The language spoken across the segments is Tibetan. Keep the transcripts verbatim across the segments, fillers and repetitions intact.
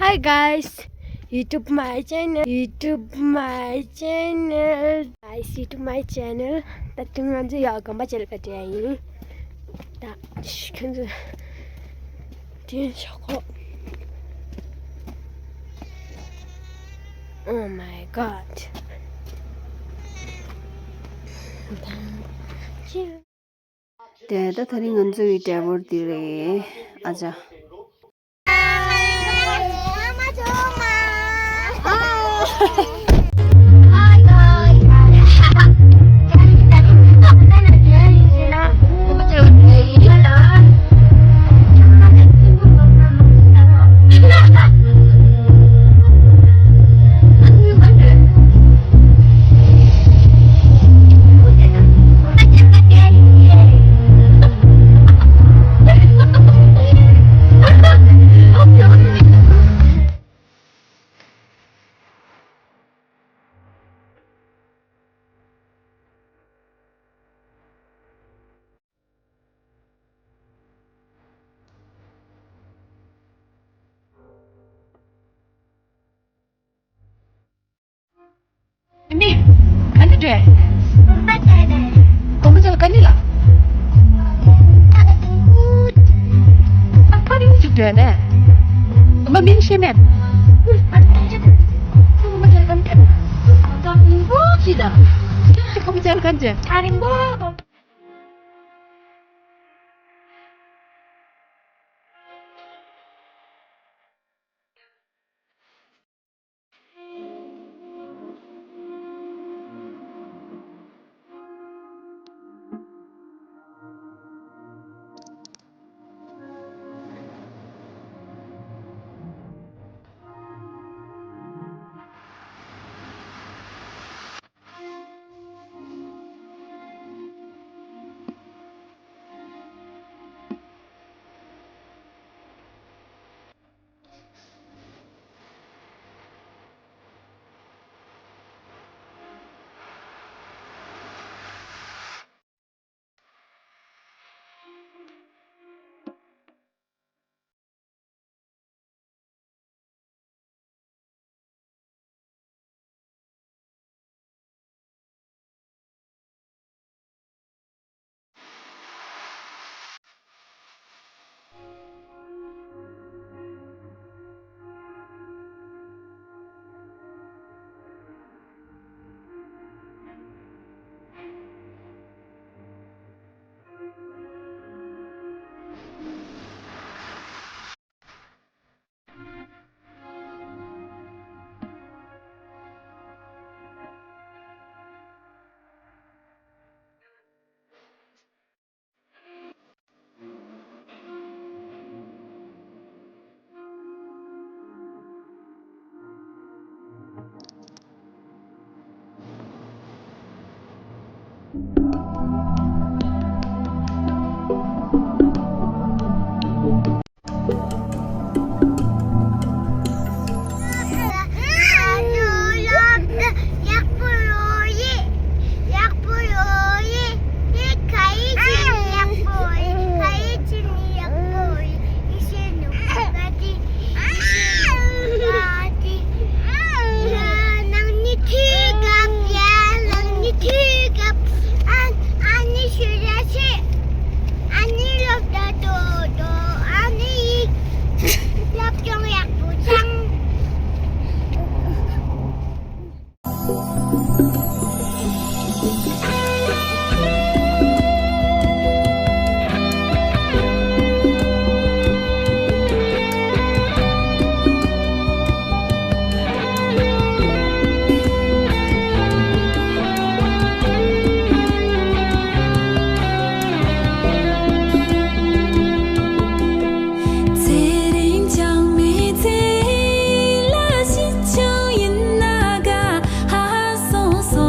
Hi guys, YouTube my channel, YouTube my channel, guys, YouTube my channel. ད་དུང་ང་ཚོ་ཡར་དགོན་པ་ཅིག་ལ་ཕེབས་བསྡད་ཡིན། ད་ཁྱོད་ཚོ་དེ་ཤོག་གོ། Oh my god. དེ་ད་དེ་རིང་ང་ཚོའི་ཌའི་བར་འདི་རེད། ཨ་ཅག་ཨ་ནི། ག་འདྲ་འདྲ། དགོན་པ་ཚོ་ག་ནས་ལ། ཨ་ཕ་རིང་ཅིག་འདྲ་ནས། དགོན་པ་མིང་ཤེས་མེད། དགོན་པ་ཚོ་ག་འདྲ། དགོན་པ་ཚོ་ག་འདྲ། ཨ་ནི་སློབ་གྲྭ་དོ་དོ། ཨ་ནི་ཡིག་སློབ་སྦྱོང་ཡག་པོ་བཏང་། ཚེ་རིང་ཅང་མི་ཚེ་ལ་ཞི་ཆུང་ཡིན་ན་དགའ་ཧ་སོང་སོ་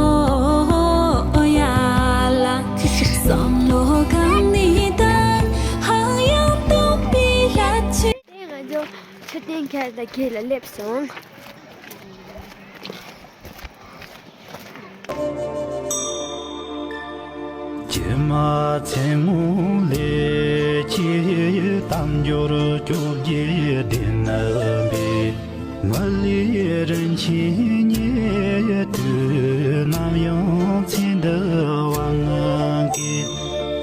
ཡ་ལ། བསམ་བློ་གང་ནས་དང་ཧང་ཡང་སྟོང་པའི་ལྷ་ཆོས། དེ་ང་ཚོ་མཆོད་རྟེན་ཁ་ད་གེ་ལ་སླེབས་སོང་། ཀྱེ་མ་མཚན་མོ་ལས་ཀྱི་དལ་འབྱོར་བཅོ་བརྒྱད་འདྲེན་པའི། མི་ལུས་རིན་ཆེན་ཉིད་དུ་ནམ་ཡང་ཚེ་འདི་དབང་གིས།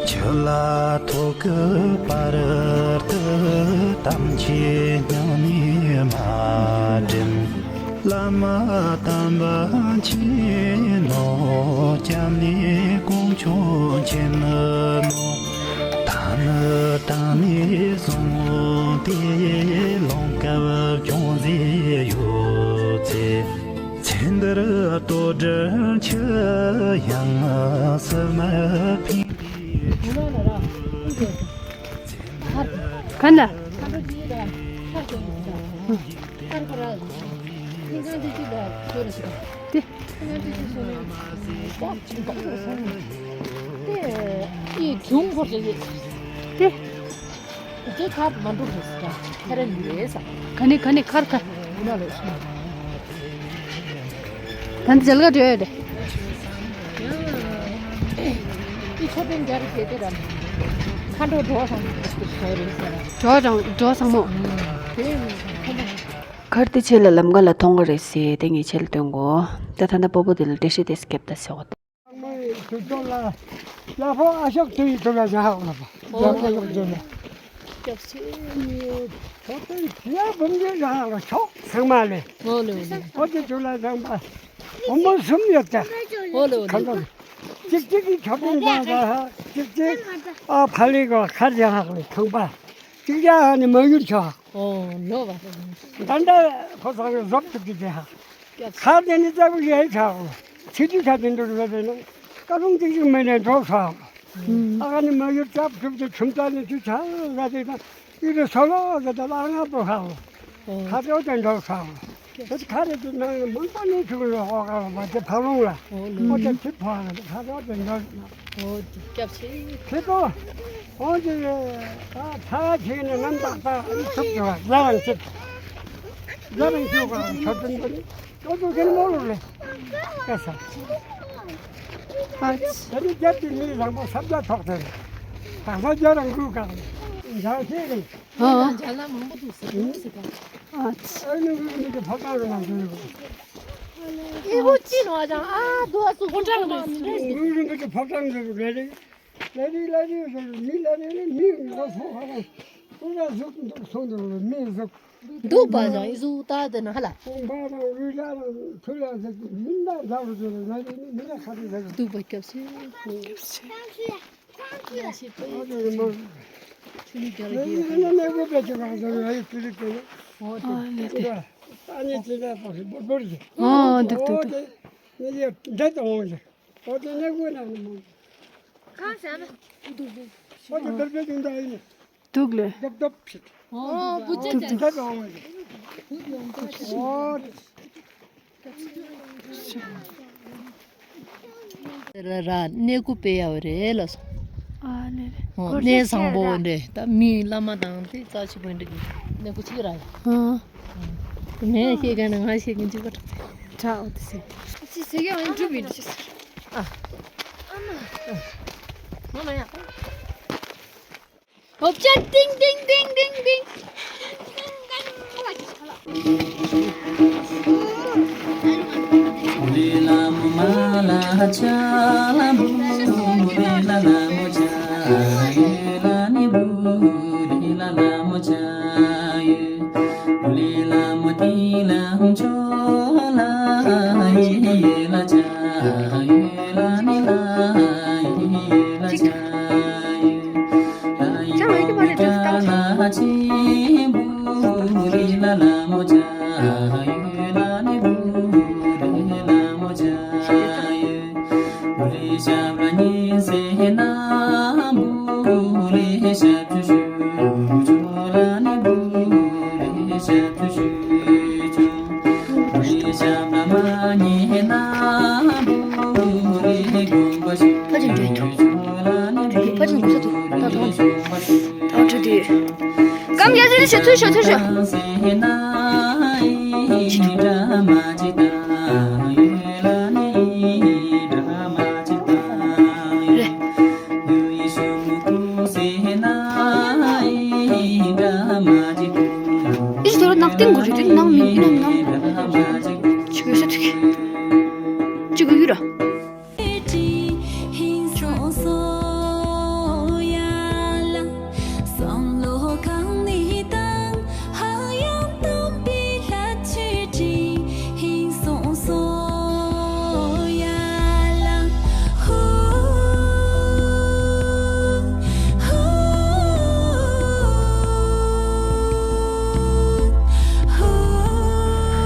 ཁྱེད་ལ་ཐོག་གི་བར་དུ་དམ་ཆོས་སྙིང་ནས་མ་དྲན། བླ་མ་དམ་པ་མཁྱེན་ནོ། སྐྱབས་གནས་དཀོན་མཆོག་མཁྱེན་ནོ། ད་ནི་ད་ནས་བཟུང་སྟེ། ལོངས་སྐབས་ཅུང་ཟད་ཡོད་ཚེ། ཚེ་འདིར་དོ་འགྲུབ་ཆུ་ཡང་སུ་མི་ཕན་པའི་ཕྱིར། ག་ན། ཏེ། ཏེ། ཏེ། ག་ནི་ག་ནི་མཁར་མཁར། ད་འདི་མཇལ་ཁ་འགྲོ་ཡ་རེད། ཏེ་མཆོད་རྟེན་རྒྱ་རེ་དེ་དེ་ར། མཁའ་འགྲོ་འགྲོ་བ་ཚང་མ་འགྲོ་རེད་ཟེར། འགྲོ་བ་ཚང་འགྲོ་བ་ཚང་མ། ཏེ་མཁའ་འགྲོ། མཁར་དེ་ཆེ་ལ་ལམ་ཁ་ལ་མཐོང་གི་རེད་ཟེར་དེ་ངས་ཆེ་ལ་སྟོན་གོ། ད་ད་ལྟ་སྤོ་བོ་དེ་ལ་འགྲེལ་བཤད་དེ་སྐྱབས་ད་ཟེར་བ། དུས་ཚོད་ལ། ལ་ཕོ་ཨ་ཤོག་དུ་ཡི་དུ་ལ་བཞག་ལ་པ། ཨོ་ལ་ཨ་ཤོག་དུ་ལ། སྐྱབས་ཆེ་ཉེ། ཁོ་ཏེ་ཡ་བུམ་གྱི་བཞག་ལ་ཕྱོགས་ཚང་མ་ལས། ཨོ་ལེ་ཨོ་ལེ། ཁོ་ཏེ་དུ་ལ་བཟང་པ། བུམ་པ་གསུམ་ཡོད་ད། ཨོ་ལེ་ཨོ་ཁ་ལེ། ལོ། གཅིག་གཅིག་གི་ཁྱབ་སྟངས་བཟང་ད་ཧ། གཅིག་གཅིག་ཨ་ཕ་ལི་གོ་ཁར་བཞག་ལ་ཁང་པ། གཅིག་ཡ་ཧ་ནི་མ་ཡུལ་ཆོག་ཨོ་ལོ་བ། ད་ལྟ་ཁོ་ཚང་གི་བཟོ་བཅུག་གི་དེ་ཧ། ཁ་དེ་ནི་ལྟ་བུ་ཡལ་ཆགས། ཚིག་འདི་ཁ་དེ་འདུག་རེད་ན། ཀ་རུང་ཏིག་ཅིག་མེད་ནས་འགྲོ་ཤག་ཨ་ཁ་ནི་མ་ཡུལ་ཅབ་ཁྲུབ་ཏེ་ཁྱིམ་ཚང་ནི་ཅི་ཆགས་ར་དེ་དང་ཡུལ་དུ་སོ་ལོ་ཟེར་ཏེ་ལ་ང་པོ་ཤག་ཁ་དེ་འོ་དེ་འགྲོ་ཤག་དེ་ཁ་རེ་དེ་ནང་མང་པོ་ནི་ཁྱུག་ལ་ཧོ་ཁ་ལ་མ་དེ་ཕ་ལུང་ལ་འོ་དེ་ཁྲིད་ཕོ་ཁ་དེ་ཁ་དེ་འོ་དེ་འགྲོ་ཤག་ཨོ་ཅི་སྐྱབས་ཆེ། ཁྱེད་ཚོ། ཨོ་ཅི། ད་ཕ་ཁྱེད་ནི་ནམ་ཏག་ཏག་ཨི་ཐུབ་ཀྱི་བ་ཡ་རང་ཅིག་ཡ་རང་ཅིག་ག་ཆོ་ཏན་ཏན་ཏོ་ཏོ་ཁྱེད་མོ་ལོ་ལེ། ཀ་ས། ཨ་ཙི། ད་ནི་རྒྱབ་ཀྱི་མི་རང་པོ་ས་རྒྱ་ཐོག་དེ། ད་ས་རྒྱ་རང་འགུལ་ག་ལེ། འཇང་ཁྱེད་རེད། ཨ། ཨ་ཙི། ཨ་ནི་འགུལ་མི་གི་ཕོ་བྲང་རེད་ན་འགུལ། ཨི་བོ་ཅི་ནོ་ཨ་ཅང་ཨ་དུ་ཨ་སུ་ཕོ་བྲང་རེད། འགུལ་མི་གི་ཕོ་བྲང་རེད་རེད། ལ་རི་ལ་རི་ཟེར་མི་ལ་རི་ནི་མི་ལ་སོགས་ཧ་ལ་ཀུ་ར་གཟུགས་འདུག་སོང་འདུག་མི་གཟུགས། འདུག་པ་ཡང་ཨི་གཟུགས་ལྟ་དེ་ན་ཧ་ལ། ཀོང་པ་དང་རུས་ལ་དང་ཐུ་ལ་ཟེར་མི་འདྲ་འདྲ་བོ་ཟེར་ལ་རི་ནི་མི་ལ་ཁ་རི་ཟེར། འདུག་པ་སྐྱབས་ཆེ། སྐྱབས་ཆེ། ཡ་ཤི་པའི་ཨ་ནི་མ། ཆུ་ནི་རྒྱ་ལ་ལ་ཡི་ཧ་ལ་ནི་ནི་ཀུ་པེ་ཆུ་གང་ཟེར་ལ་ཡི་ཐུ་རི་ཏེ་ནི། ཨོ་ཏེ་ཏེ་ཏེ། ཨ་ནི་ཏེ་ལ་པོ་རི་པོ་རི་ཟེར། ཨོ་འདུག་འདུག་འདུག་ཨོ་ཏེ་ནི་ཡ་འདྲ་དང་འོང་ཟེར། ཨོ་ཏེ་ནི་ཀུ་ན་ནི་མོ། གང་ཟེར་ན། ཨོ་ཏེ་བེར་བེར་དུང་ད་ཡིན། འདུག་ལེ། རྡོབ་རྡོབ་ཕྱིད། ཨོ་བུ་ཅེ་ཅེ། འདྲ་དང་འོང་ཟེར། ཨོ། ར་ར་གནས་སྐུ་སྤེལ་ཡ་བ་རེད་ལ་སོ། ཨ་ལེ་ལེ། ཨོ་གནས་བཟང་པོ་འདྲ་ད་མི་བླ་མ་དང་དེ་རྩ་ཆེ་བོ་འདྲ་གི་གནས་སྐུ་ཅིག་ར་ཡ། ཨ། ངས་ཤེས་མཁན་ནི་ང་ཤེས་མཁན་གཅིག་པ་འདྲ། ད་འོ་དེ་ཟེར། ཅི་ཟེར་གི་ཨ་ཡིན་འགྲུབ་མི་འགྲུབ་ཅི་ཟེར། ཨ། ཨ་མ། ཨ་མ་ཡ། ཧོབ་ཅ་ཏིང་ཏིང་ཏིང་ཏིང་ཏིང་། ཕ་ཆེན་འགྲོ་ཐུབ། ཕ་ཆེན་འགྲོ་ས་འདུག་ད་ཐོང་། ད་འགྲོ་དུས། སྐམ་རྒྱ་ཆེ་ནི་ཞོ་ཚུལ་ཞོ་ཚུལ་ཞོ། ཨིས་དོ་ར་ནག་ཏིང་གོ་རེད་དུ་ནང་མི་ནང་ནང་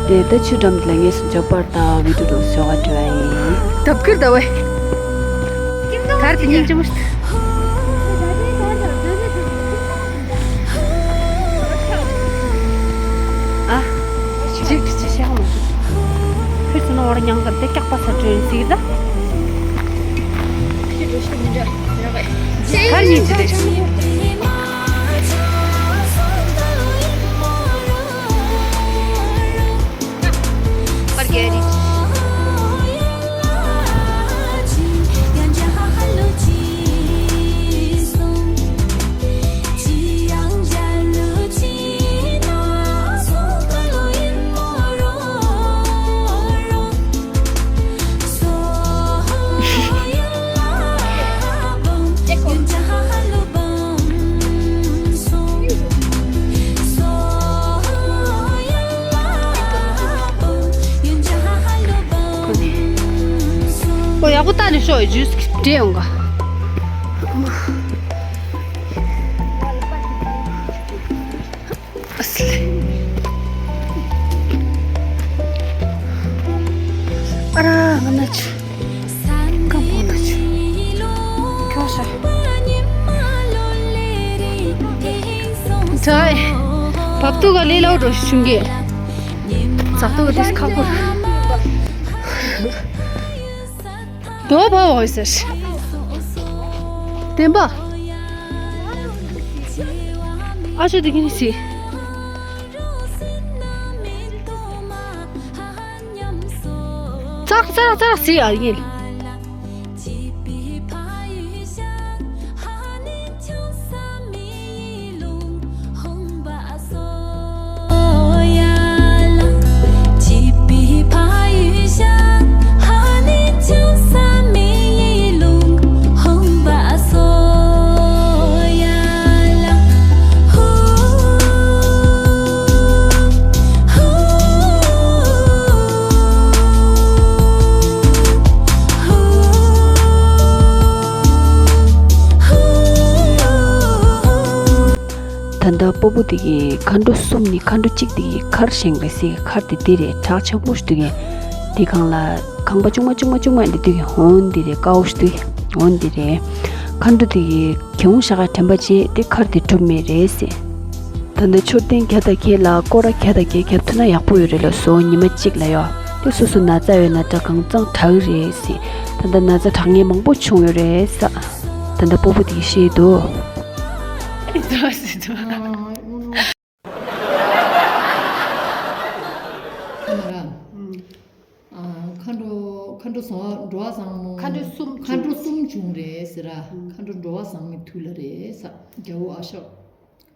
དེ་ལྟ་ཆུ་འགྲམ་དེ་ལ་ངས་སུ་འཇོག་པར་ལྟ་བའི་འགྲོ་འགྲོ་ཟེར་བ་འདྲ་ཡིན། ལྡབ་ཀིར་ལྟ་བས། གར་དེ་ཉིན་ཅི་མོ་ཞིག་ཨ། ཅིག་ཅིག་ཅིག་ཤེས་མ་ཐུབ། ཕུར་ཚུ་ནོར་མྱང་གི་དེ་སྐྱག་པ་ས་བྲོས་ཟིག་ད། གར་ཉིན་ཅི་དེ། ཨོ་ཡག་པོ་བལྟས་ནས་ཤོག་ཇུས་འདྲེས་ཡོང་ག་ཨ་སི་ལེ། ཨ་ར་ང་ན་ཆུ། ཀམ་པོ་ན་ཆུ། ཁྱོ་ཤ། ཁྲའི། བབ་ཏུ་ག་ལེ་ལའོ་འགྲོ་ཤུང་གེ། ཙག་ཏུ་ག་དེ་ཁག་པོ། དོ་བ་འོ་ཟེར། བདེན་པ། ཨ་ཅོ་དེ་གིན་སི། ཙག་ཙག་ཙག་སི་ཨ་ཡིན། ད་ལྟ་སྤོ་བོ་དེ་གིས་མཁའ་འགྲོ་གསུམ་ནི་མཁའ་འགྲོ་གཅིག་དེ་གིས་མཁར་བཞེངས་པའི་སའི་མཁར་དེ་འདི་རེད། བྲག་ཆེན་པོ་ཞིག་འདུག་གས། དེ་སྒང་ལ་ཁང་པ་ཆུང་མ་ཆུང་མ་ཆུང་མ་འདི་འདུག་གས། འོན་འདི་རེད། ཀའོ་ཞིག་འདུག་གས། འོན་འདི་རེད། མཁའ་འགྲོ་དེ་གིས་གྱེན་ཞག་དྲན་པ་བྱས་དེ་མཁར་དེ་གྲུབ་མེད་རེད་ཟེར། ད་ལྟ་མཆོད་རྟེན་བརྒྱ་དང་བརྒྱད་ལ་སྐོར་ར་བརྒྱ་དང་བརྒྱད་བརྒྱབ་ཐུབ་ན་ཡག་པོ་ཡོད་རེད་ལགས་སོ། ཉི་མ་གཅིག་ལ་ཡོད། དེ་སོ་སོ་ན་ཚ་ཡོད་ན་འདྲ་གང་ཚང་དྲག་གི་རེད་ཟེར། ད་ལྟ་ན་ཚ་དྲག་མཁན་མང་པོ་བྱུང་ཡོད་རེད་ཟེར། ད་ལྟ་སྤོ་བོ་དེ་གིས་བཤད་འདུག་མཁའ་འགྲོ་མཁའ་འགྲོ་བཟང་མོ། མཁའ་འགྲོ་གསུམ་མཁའ་འགྲོ་བྱུང་། གསུམ་བྱུང་རེད་ཟེར་ར། ཨ། མཁའ་འགྲོ་འགྲོ་བ་བཟང་མོའི་དུས་ལ་རེད་ཟེར། རྒྱལ་པོ་ཨ་ཤོ།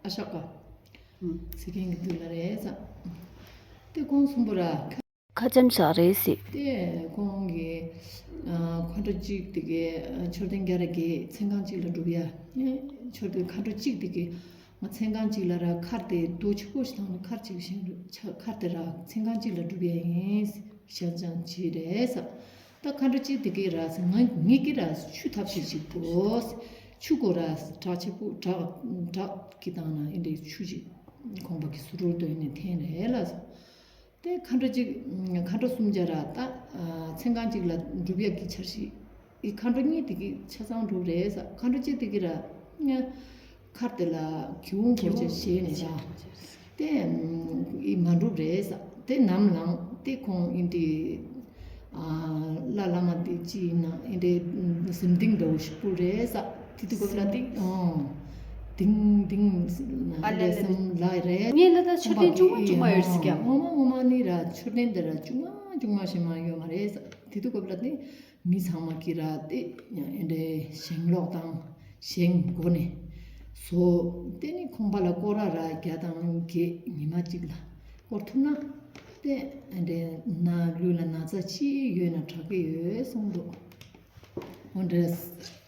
ཨ་ཤོ་ཀ། ཨ། ཟེར་མཁན་གྱི་དུས་ལ་རེད་ཟེར། དེ་ཁོང་གསུམ་པོ་ར། ཁ་འཆམ་བཞག་རེད་ཟེར། དེ་ཁོང་གིས་ཨ་མཁའ་འགྲོ་གཅིག་དེ་གའི་ཨ་མཆོད་རྟེན་བརྒྱ་ར་གའི་མཚན་གང་གཅིག་ལ་སྒྲུབ་ཡ། ཨེ་མཆོད་རྟེན་མཁའ་འགྲོ་གཅིག་དེ་གའི་ང་མཚན་གང་གཅིག་ལ་ར་མཁར་དེ་རྡོ་ཆུ་བོ་ཞིག་བཏང་ནས་མཁར་གཅིག་བཞེངས་རུ་ཆ་མཁར་དེ་ར་མཚན་གང་གཅིག་ལ་སྒྲུབ་ཡ་ཡིན་ཟེར། ཞལ་བྱང་བྱས་རེད་ཟེར། ད་མཁའ་འགྲོ་གཅིག་དེ་གའི་ར་ཟེར། ང་ངེད་ཀྱི་ར་ཆུ་ཐབས་ཤིག་ཅིག་དགོས། ཆུ་དགོས་ར་ཟེར། བྲག་ཆེ་པོ་བྲག་བྲག་གི་སྟེང་ན་ཨེ་འདྲའི་ཆུ་ཅིག་ཁང་པ་གི་ཟུར་རོལ་དུ་ཨེ་ནས་འཐེན་རེད་ལ་ཟེར། དེ་མཁའ་འགྲོ་གཅིག་མཁའ་འགྲོ་གསུམ་ཆ་ར་ད་མཚན་གང་གཅིག་ལ་སྒྲུབ་ཡག་གི་འཆར་གཞི། ཨི་མཁའ་འགྲོ་གཉིས་དེ་གི་ཆ་ཚང་འགྲུབ་རེད་ཟེར། མཁའ་འགྲོ་གཅིག་དེ་གི་ར་མཁར་དེ་ལ་གྱི་ཧུང་སྒོར་ཆེ་བྱས་ནས་ད་དེ་ཨི་མ་འགྲུབ་རེད་ཟེར། དེ་ནམ་ལངས་དེ་ཁོང་ཨིན་དེ་ཨ་བླ་བླ་མ་དེ་ཅི་ཡིན་ན་ཨིན་དེ་གཟིམ་ཏིང་འདྲ་བོ་ཞིག་པོ་རེད་ཟེར། དེ་དུས་སྐབས་ལ་ཏིང་། ཨོ། ཏིང་ཏིང་ཨ་ལེ་ལེ་ལེ་སེམས་ལ་རེད། ངས་ལ་ད་མཆོད་རྟེན་ཆུང་མ་ཆུང་མ་ཡོད་ཟེར་ཀྱང་། ངོ་མ་ངོ་མ་ནི་ར་མཆོད་རྟེན་འདི་ར་ཆུང་མ་ཆུང་མ་ཞིག་མ་ཡོད་མ་རེད་ཟེར། དེ་དུས་སྐབས་ལ་ཏིང་མི་ཚང་མ་གི་ར་ཏེ་ཨེ་འདྲའི་ཞེང་ལོག་དང་ཞེང་སྒོ་ནས་བཟོ། དེ་ནི་ཁང་པ་ལ་སྐོར་ར་ར་བརྒྱ་དང་བརྒྱད་ཉི་མ་གཅིག་ལ་སྐོར་ཐུབ་ན་ཏེ་ཨེ་འདྲའི་ན་ལུས་ལ་ན་ཚ་ཅི་ཡོད་ན་དྲག་གི་ཡོད་གསུངས་འདུག་འོ་འདྲ།